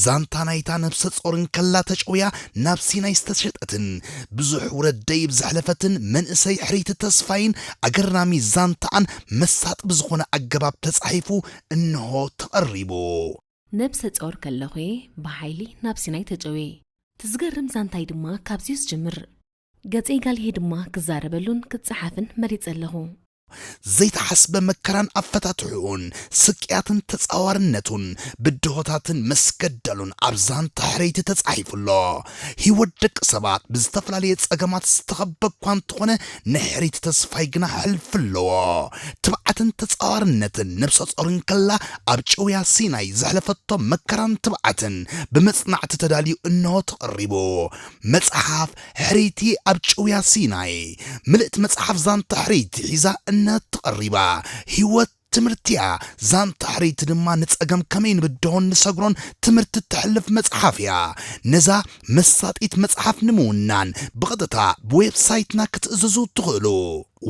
ዛንታ ናይታ ነብሰ ጾር እንከላ ተጨውያ ናብ ሲናይ ዝተሸጠትን ብዙሕ ውረድ ደይብ ዘሕለፈትን መንእሰይ ሕርይቲ ተስፋይን ኣገራሚ ዛንታኣን መሳጢ ብዝኾነ ኣገባብ ተጻሒፉ እንሆ ተቐሪቡ። ነብሰ ጾር ከለኹ'የ ብሓይሊ ናብ ሲናይ ተጨውየ። እቲ ዝገርም ዛንታይ ድማ ካብዚ'ዩ ዝጅምር። ገጸይ ጋልሄ ድማ ክዛረበሉን ክጸሓፍን መሪጸ ኣለኹ። ዘይተሓስበ መከራን ኣፈታትሕኡን፣ ስቅያትን ተጻዋርነቱን፣ ብድሆታትን መስገደሉን ኣብ ዛንታ ሕርይቲ ተጻሒፉ ኣሎ። ህይወት ደቂ ሰባት ብዝተፈላለየ ጸገማት ዝተኸበ እኳ እንተኾነ፣ ንሕርይቲ ተስፋይ ግና ሕልፊ ኣለዎ። ትብዓትን ተጻዋርነትን ነብሰ ጾር እንከላ ኣብ ጭውያ ሲናይ ዘሕለፈቶ መከራን ትብዓትን ብመጽናዕቲ ተዳልዩ እንሆ ተቐሪቡ። መጽሓፍ ሕርይቲ ኣብ ጭውያ ሲናይ። ምልእቲ መጽሓፍ ዛንታ ሕርይቲ ሒዛ እነሆ ተቐሪባ። ህይወት ትምህርቲ እያ። ዛንታ ሕርይቲ ድማ ንጸገም ከመይ ንብድሆን ንሰግሮን ትምህርቲ እተሕልፍ መጽሓፍ እያ። ነዛ መሳጢት መጽሓፍ ንምውናን ብቐጥታ ብዌብሳይትና ክትእዝዙ ትኽእሉ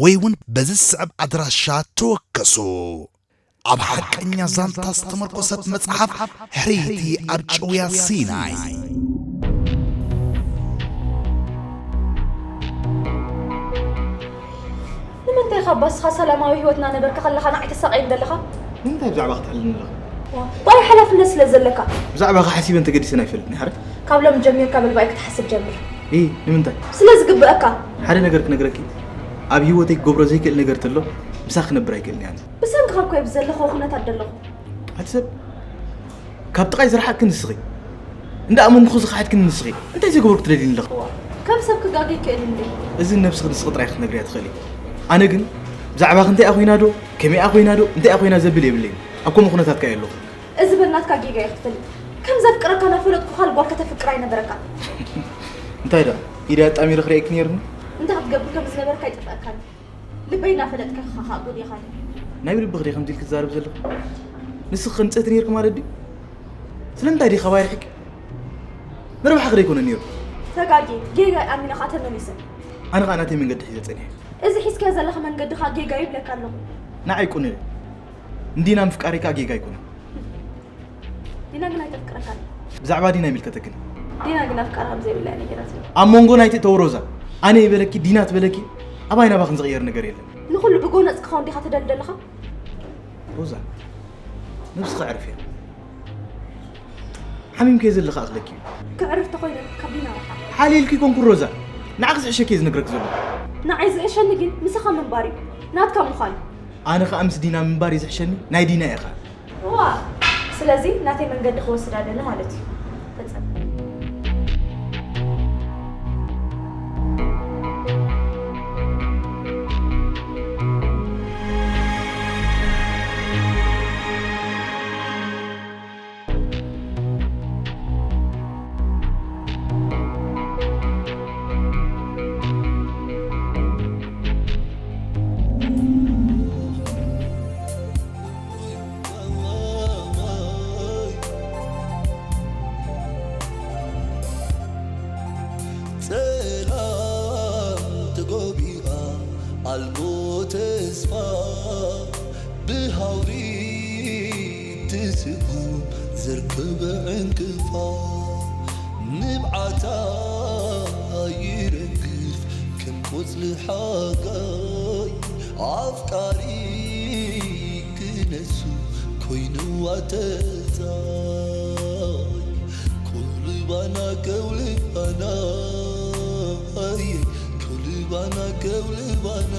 ወይ እውን በዚ ዝስዕብ ኣድራሻ ተወከሱ። ኣብ ሓቀኛ ዛንታ ዝተመርኮሰት መጽሓፍ ሕርይቲ ኣብ ጭውያ ሲናይ። ንምንታይ ኢኻ ባስኻ ሰላማዊ ህይወትና ነበርካ ከለኻ ንዓይ ተሳቐየኒ ዘለኻ? ንምንታይ ብዛዕባ ክትሕልኒ ኣለኻ? ዋ፣ ባይ ሓላፍነት ስለ ዘለካ። ብዛዕባኻ ሓሲበን ተገዲሰን ኣይፈልጥን እየ፣ ሓረ? ካብ ሎሚ ጀሚርካ ብልባይ ክትሓስብ ጀምር። ኢ፣ ንምንታይ? ስለ ዝግብአካ። ሓደ ነገር ክነግረኪ፣ ኣብ ህይወተይ ክገብሮ ዘይክእል ነገር ተሎ፣ ምሳኺ ክነብር ኣይክእልን እየ ኣነ። ብሰንክኻ እኮ እየ ኣብዚ ዘለኹዎ ኩነታት ዘለኹ። ኣቲ ሰብ፣ ካብ ጥቓይ ዝረሓቕኪ ንስኺ፣ እንዳ ኣመንኩኺ ዝኸሓድክኒ ንስኺ፣ እንታይ ዘይገበርኩ ትደልይኒ ኣለኺ? እዋ፣ ከም ሰብ ክጋገ ይክእል እንዴ? እዚ ንነብስኺ ንስኺ ጥራይ ክትነግርያ ትኽእሊ። ኣነ ግን ብዛዕባኺ እንተይኣ ኮይና ዶ፣ ከመይኣ ኮይና ዶ፣ እንተይኣ ኮይና ዘብል የብለይን። ኣብ ከምኡ ኩነታት ከኣ ኣለኹ። እዚ በናትካ ጌጋ እዩ ክትፈልጥ። ከም ዘፍቅረካ እናፈለጥኩ ካልእ ጓል ከተፍቅር ኣይነበረካን። እንታይ ደኣ፣ ኢደይ ኣጣሚረ ክርእየኪ ነይሩኒ? እንታይ ክትገብር ከም ዝነበርካ ኣይጠፍኣካን። ልበይ እናፈለጥካ ኢኻ ኻብ ጎዲኻኒ። ናይ ብልብኺ ድየ ከምዚ ኢልኪ ትዛረቢ ዘለኺ? ንስኺ ከ ንጽህቲ ነይርኪ ማለት ድዩ? ስለምንታይ ድዩ ካባይ ርሒቂ? ንረብሓኺ ዶ ኣይኮነን ነይሩ? ተጋግየ፣ ጌጋይ ኣሚነ ኸኣ ተመሊሰ። ኣነ ኸኣ ናተይ መንገዲ ሒዘ ጸኒሐ። እዚ ሒዝካዮ ዘለኻ መንገዲ ኸኣ ጌጋ እዩ ይብለካ ኣለኹ። ንዓይ ቁኑዕ እዩ። ንዲና ምፍቃረይ ከኣ ጌጋ ኣይኮነን። ዲና ግን ኣይተፍቅረካን። ብዛዕባ ዲና ይምልከተክን። ዲና ግን ኣፍቃሪ ከም ዘይብላ እያ ነጊራቶ። ኣብ መንጎ ናይቲ እተው ሮዛ፣ ኣነ ይበለኪ፣ ዲና ትበለኪ፣ ኣባይ ናባኽን ዝቕየር ነገር የለን። ንኹሉ ብጎነጽ ክኸውን ዲኻ ትደሊ ዘለኻ? ሮዛ፣ ነብስኺ ኣዕርፍያ። ሓሚምኪ ዘለኺ ኣኽለኪ እዩ። ከዕርፍ ተኾይነ ካብ ዲና ርሓቕ። ሓልየልኪ ኣይኮንኩን ሮዛ፣ ንዓኺ ዝሕሸኪ እየ ዝነግረኪ ዘለኹ። ንዓይ ዝሕሸኒ ግን ምሳኻ ምንባር እዩ፣ ናትካ ምዃን። ኣነ ኸኣ ምስ ዲና ምንባር እዩ ዝሕሸኒ፣ ናይ ዲና እየ ኸኣ። እዋ፣ ስለዚ ናተይ መንገዲ ክወስድ ኣለኒ ማለት እዩ። ተጸበ። ጸላም ተጎቢኣ ኣልቦ ተስፋ ብሃውሪ ትስጉ ዘርከበ ዕንቅፋ ንብዓታ ይረግፍ ከም ቆጽሊ ሓጋይ ኣፍቃሪ ክነሱ ኮይንዋ ተጻይ። ከውልባና ከውልባና ኣየ ከውልባና ከውልባና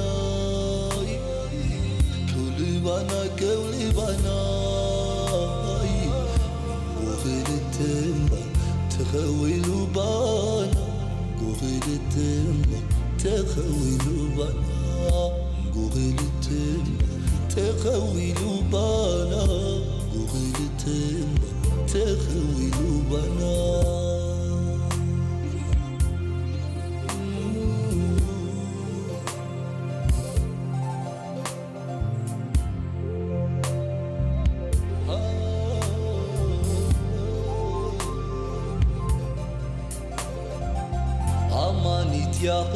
ከውልባና ከውልባና ጎኽልትምባ ተኸዊሉ ባና ጎኽልትምባ ተኸዊሉ ባና ጎኽልትምባ ተኸዊሉ ባና ጎኽልትምባ ተኸዊሉ ባና። ኣማኒት ያኸይ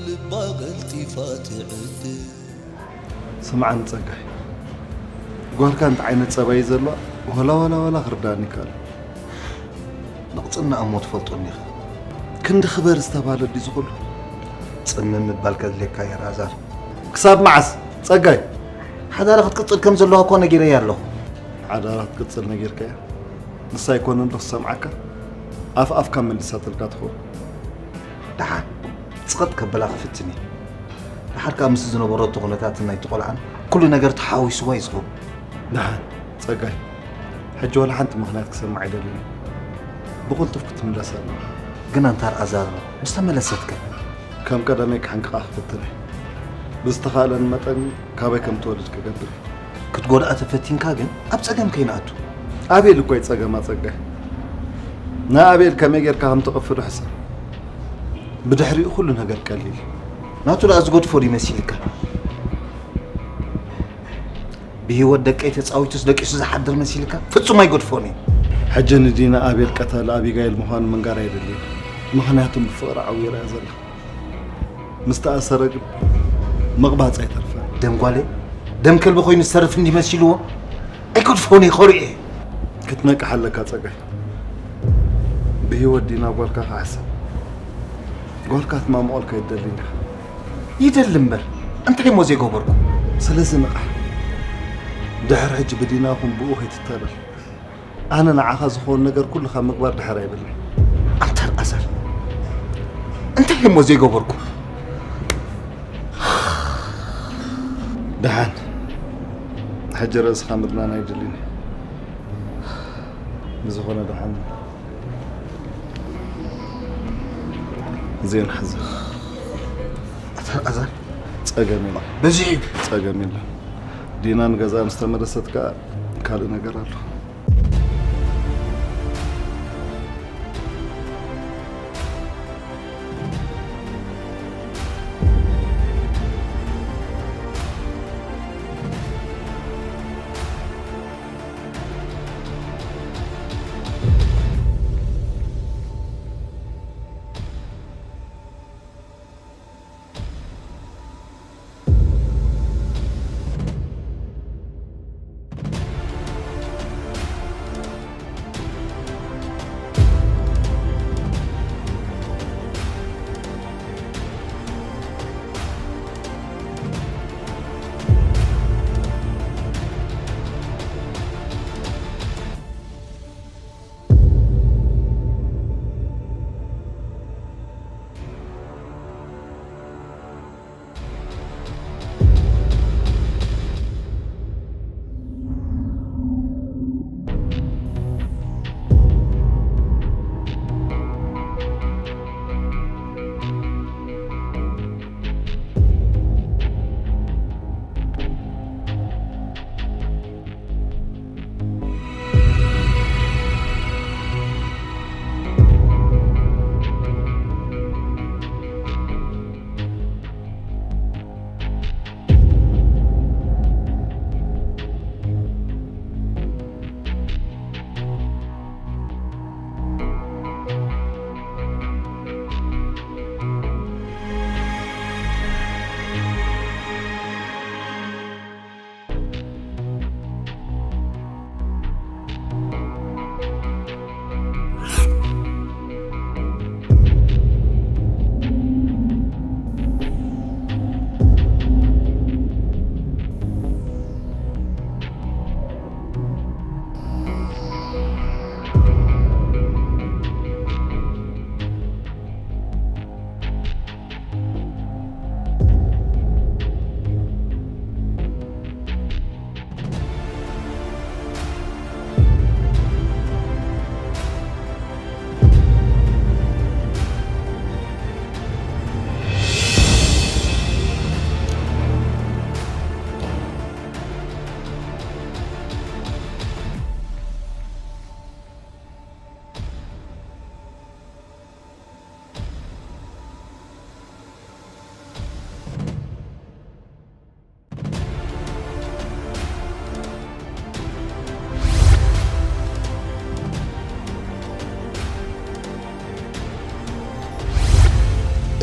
ልባ ቀልጢፋ ትዕድል። ስምዓኒ ጸጋይ፣ ጓልካ እንታይ ዓይነት ጸባይ እዩ ዘለዋ ዋላ ዋላ ዋላ ክርዳእኒ ይከኣል። ንቕጽና እሞ ትፈልጦኒ ኢኻ። ክንዲ ክበር ዝተባለ ድዩ ዝኹሉ? ጽምም ምባል ከድልየካ እዩ ኣልኣዛር። ክሳብ መዓስ ጸጋይ? ሓዳራ ክትቅጽል ከም ዘለዋ እኮ ነጊረያ ኣለኹ። ሓዳራ ክትቅጽል ነጊርካያ? ንሳ ኣይኮነን ዶ ትሰምዓካ? ኣፍ ኣፍካ መሊሳትልካ ትኸውን። ደሓን ጽቕጥ ከብላ ክፍትን እየ። ደሓር ከኣ ምስ ዝነበረቶ ኩነታትን ናይቲ ቆልዓን ኩሉ ነገር ተሓዋዊስዋ እዩ ዝኸውን። ደሓን ጸጋይ፣ ሕጂ ዋላ ሓንቲ ምኽንያት ክሰምዕ ኣይደልን። ብቕልጡፍ ክትምለስ ኣለዋ። ግን ኣንታ ኣልኣዛር፣ ምስ ተመለሰት ከ? ከም ቀደመይ ክሕንቅቓ ክፍትን እየ። ብዝተኻእለኒ መጠን ካበይ ከም ትወልድ ክገብር እየ። ክትጎድኣ ተፈቲንካ ግን ኣብ ጸገም ከይንኣቱ። ኣቤል እኮ እዩ ጸገማ ጸጋይ። ንኣቤል ከመይ ጌርካ ከም ትቕፍዶ ሕሰብ። ብድሕሪኡ ኩሉ ነገር ቀሊል እዩ። ናቱ ደኣ ዝገድፎ ድዩ መሲልካ? ብህይወት ደቀይ ተጻዊቱስ ደቂሱ ዝሓድር መሲልካ? ፍጹም ኣይገድፎን እዩ። ሕጂ ንዲና ኣቤል ቀታሊ ኣቢጋይል ምዃኑ ምንጋር ኣይደልን። ምኽንያቱ ብፍቕሪ ዓዊራ እያ ዘላ። ምስ ተኣሰረ ግን ምቕባጽ ኣይተርፍን። ደም ጓለይ ደም ከልቢ ኮይኑ ዝተርፍ እንዲ መሲልዎ ኣይገድፎን እዩ፣ ኮሪኤ። ክትነቅሕ ኣለካ ጸጋይ። ብህይወት ዲና ጓልካ ክሕሰብ። ጓልካ ትማምቆልካ ይደሊ እንዲኻ። ይደሊ እምበር እንታይ እሞ ዘይገበርኩ? ስለዚ ንቕሕ። ድሕሪ ሕጂ ብዲና ኹን ብኡ ከይትታለል። ኣነ ንዓኻ ዝኸውን ነገር ኩሉ ካብ ምግባር ድሕር ኣይብልን። ኣንታ ኣልኣዛር እንታይ እሞ ዘይገበርኩ? ደሓን፣ ሕጂ ርእስኻ ምድናን ኣይድልን እዩ። ብዝኾነ ደሓን እዚአን ሓዘ። ኣታ ኣልኣዛር ጸገም የለን። በዚሑ እዩ። ጸገም የለን። ዲና ንገዛ ምስ ተመለሰት ከኣ ካልእ ነገር ኣሎ።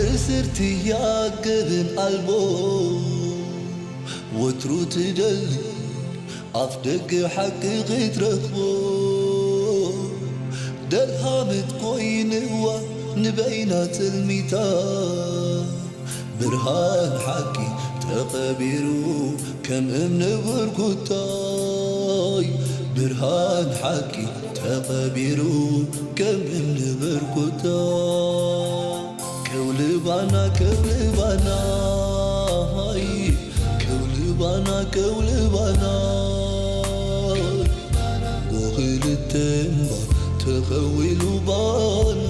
እስርትያ ገበን ኣልቦ ወትሩ ትደሊ ኣፍ ደገ ሓቂ ክትረኽቦ ደልሃመት ኮይንዋ ንበይና ትልሚታ ብርሃን ሓቂ ተቐቢሩ ከም እምኒ ብርኩታይ ብርሃን ሓቂ ተቐቢሩ ከም እምኒ ብርኩታይ ከውልባና ከውልባና ባና ከውሊ ባና ጎኽልተ እምባ ተኸዊሉ ባን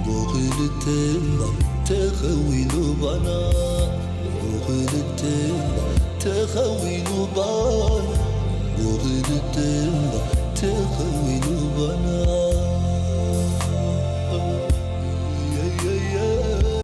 ጎኽልተ እምባ ተኸዊሉ ባና ጎኽልተ እምባ ተኸዊሉ ባን ጎኽልተ እምባ ተኸዊሉ ባና